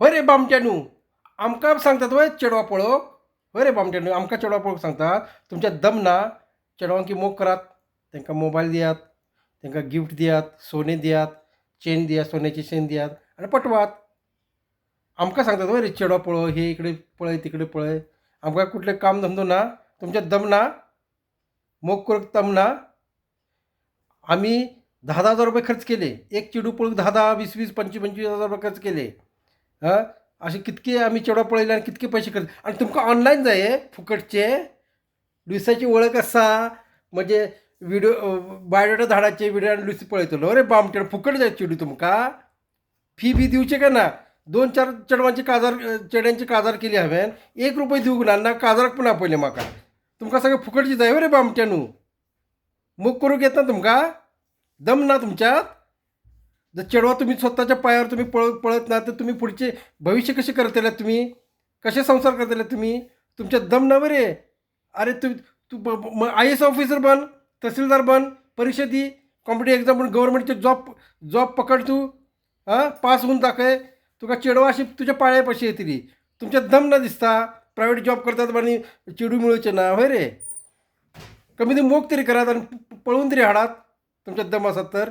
हय रे बामट्यांनो, आमकां सांगतात वय चेडवां पळोवंक? हय रे बामट्यांनो, आमकां चेडवां पळोवंक सांगतात? तुमच्यांत दम ना? चेडवांक मोग करात, तांकां मोबायल दियात, तांकां गिफ्ट दियात, सोनें दियात, चेन दियात, सोन्याची चेन दियात आनी पटवात. आमकां सांगतात वय रे चेडवां पळय, हे इकडे पळय, तिकडे पळय? आमकां कुठलें काम धंदो ना? तुमच्यांत दम ना? मोग करूंक दम ना? आमी धा धा हजार रुपये खर्च केले. एक चेडूं पळोवंक धा धा, वीस वीस, पंचवीस पंचवीस हजार रुपया खर्च केले. आं, अशे कितके आमी चेडवां पळयले आनी कितके पयशे खर्च. आनी तुमकां ऑनलायन जाय फुकटचे? लुसाची वळख आसा म्हणजे विडियो बायोडाटा धाडाचे, विडियो आनी लुसी पळयतलो. रे बामटे, फुकट जाय चेडूं तुमकां? फी बी दिवचे काय ना? दोन चार चेडवांची काजार, चेड्यांची काजार केली हांवें, एक रुपया दिवंक ना, ना काजाराक पूण आपयलें म्हाका. तुमकां सगळें फुकटचें जाय रे बामट्यांनो? मोग करूंक येतना तुमकां? दम ना तुमच्यांत? जर चेडवां तुमी स्वताच्या पांयार तुमी पळत ना तर तुमी फुडचें भविश्य कशें करतले तुमी? कशें संवसार करतले तुमी? तुमच्यांत दम ना मरे? अरे तूं तूं I A S officer बन, तहसीलदार बन, परिक्षा दी, कॉम्पिटिव्ह एग्जाम म्हणून गव्हर्मेंटचे जॉब जॉब पकड तूं. आं, पास होऊन दाखय. तुका चेडवां अशी तुज्या पांया पशी येतली. तुमच्यात दम ना दिसता. प्रायवेट जॉब करतात आनी चेडूं मेळचें ना? हय रे, कमी ती मोग तरी करात आनी पळोवन तरी हाडात, तुमच्यात दम आसात तर.